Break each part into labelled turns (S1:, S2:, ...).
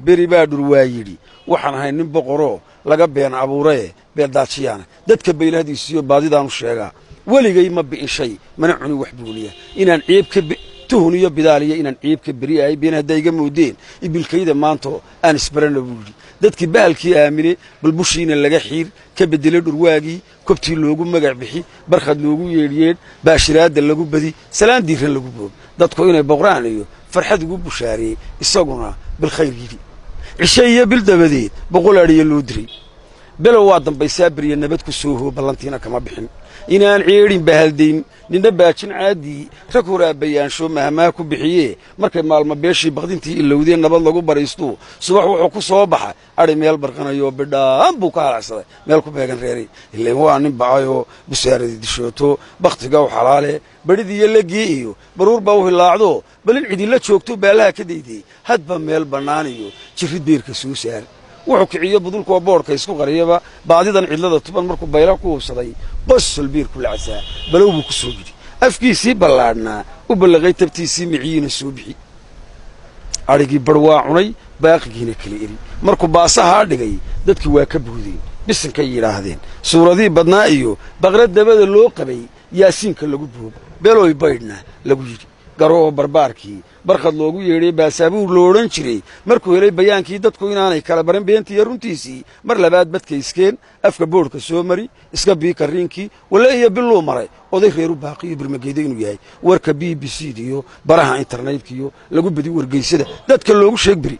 S1: Beri baa dhur waa yidhi, waxaan ahay nin boqoroo laga been abuuraye, beeldaajiyaana dadka baylahadiisiyo baadidaanu sheegaa. Weligay ma bi'in shay, mana cunin wax buuliya. Inaan ceeb ka tuhun iyo bidaaliya, inaan ceeb ka beri ahay, been haddaa iga moodeen, ibilkayda maanto aan isbarana, buu yidhi. Dadkii bahalkii aamine, balbushiina laga xiir ka beddelay dhurwaagii, kobtii loogu magac bixi, barkhad loogu yeedhyeedh, baashiraadda lagu badi, salaan diiran lagu boob, dadku inay boqraan iyo farxad ugu bushaareeyey, isaguna bilkhayr yidhi. Cishe iyo bil dabadeed 100 adhiya loo diray. Below waa dambaysaa, berya nabad ku soo hoo, ballantiina kama bixin. Inaan ceedhin bahaldayn, ninna baajin caadii, rag horaa bayaansho mahmaa ku bixiyee. Markay maalmo beeshii baqdintii ilowdeen, nabad lagu bariistuu, subax wuxuu ku soo baxa adhi meel barqanayoo bidhaan buu ka halacsaday meel ku beegan reeray. Ileen waa nin bacayoo busaaradii dishooto, bakhtiga u xalaale, badhidiiyo legii iyo baruur baa u hilaacdo. Bal in cidila joogto baallaha ka daydey, hadba meel bannaan iyo jirrid beerka soo saar. Wuxuu kiciyo budulkuwa boodhka isku qariyaba, baadidan cidlada tuban markuu bayla ku hubsaday, qosol biirku lacasaa, balow buu ku soo yidhi. Afkiisii ballaadhnaa u ballaqay tabtiisii, miciyiina soo bixi. Adhigii bar waa cunay, baaqigiina kala eri. Markuu baasahaa dhigay, dadkii waa ka buudeen, bisinkay yidhaahdeen. Suuradii badnaa iyo baqra dabada loo qabay, yaasiinka lagu boob, belooy baydhna lagu yidhi. Garo oo barbaarkii barkhad loogu yeedhay, baasaabuur lo odhan jiray, markuu helay bayaankii dadku inaanay kala baran beentiiyo runtiisii, mar labaad badkayskeen, afka boodhka soo mari, iska bii karriinkii. Walle iyo biluu maray oday reeru baaqiyo birmageedo inuu yahay. Warka BBC da iyo baraha internetka iyo lagu badi wargeysada, dadka loogu sheeg beri.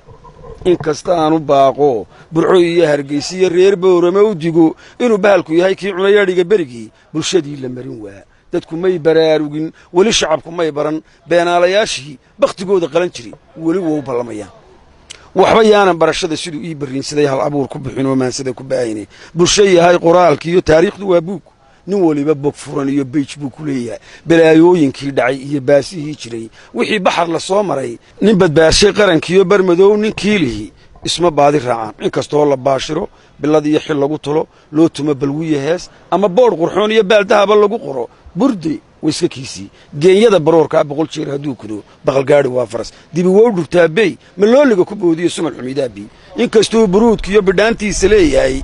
S1: Inkasta aanu baaqo Burco iyo Hargeysa iyo reer Boorame u digo inuu bahalku yahay kii cunay adhiga berigii, bulshadii la marin waa. Dadku may baraarugin weli, shacabku may baran. Beenaalayaashii bakhtigooda qalan jiray weli wou ballamayaan. Waxba yaanan barashada siduu ii barriinsaday hal abuur ku bixin oo maansada ku ba'ayne. Bulsho yahay, qoraalki iyo taariikhdu waa buug, nin waliba bog furan iyo page buu ku leeyahay. Balaayooyinkii dhacay iyo baasihii jiray, wixii baxar la soo maray, nin badbaashay qarankiiyo barmadow ninkii lihi isma baadi raacaan. Inkastoo la baashiro, bilad iyo xil lagu tulo, loo tumo balwiya hees ama boodh qurxoon iyo baaldahaba lagu qoro, burde wayska kiisii. Geenyada baroorkaa 100 jeer hadduu kudo, baqalgaadhi waa faras dibi wow dhurtaa bey malooliga ku boodiyo sumal xumiidaabi. Inkastuu buruudkiiyo bidhaantiisa leeyahay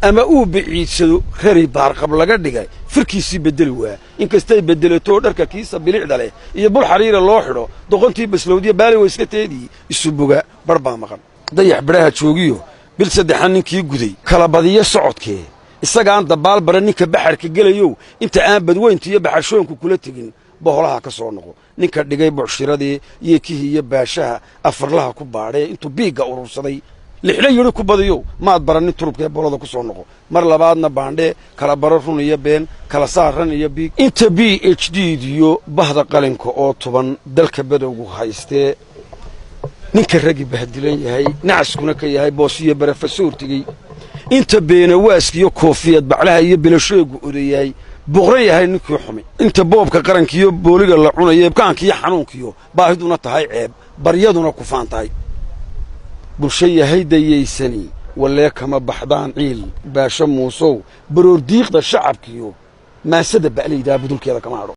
S1: ama uu biciidsado, rari baarqab laga dhigay firkiisii bedeli waa. Inkastay beddelatoo dharka kiisa bilicda leh iyo bul xariira loo xidho, doqontii baslowdiya baali wayska teedii isu boga, bar baa maqan. Dayax bidhaha joogiyo bil saddexan ninkii guday kala badiyo socodkee, isagaan dabaal bara. Ninka baxarka gelayow, inta aan badweynta iyo baxarshoonku kula tegin, boholaha ka soo noqo. Ninka dhigay bucshiradii iyo kihii iyo baashaha afarlaha ku baadhee, intuu biigga urursaday lixla yidhi ku badiyow, maad barannin turubkaee bolada ku soo noqo. Mar labaadna baandhee, kala baro run iyo been, kala saar ran iyo biig. Inta PhD diyo bahda qalinka oo tuban dalka badowgu haystee, ninka raggi bahdilan yahay, nacaskuna ka yahay boosiyo barafasoor tegey, inta beenawaaskiyo koofiyad baclaha iyo bilasheegu odayahay, boqran yahay ninkii xumi, inta boobka qarankiiyo booliga la cunayo, ebkaankiiyo xanuunkiyo baahiduna tahay ceeb, baryaduna kufaan tahay, bulsho yahay dayaysani wallee kama baxdaan ciil. Baasho Muusow, baroordiiqda shacabkiyo maasada ba'laydaa budulkeeda kama hadho.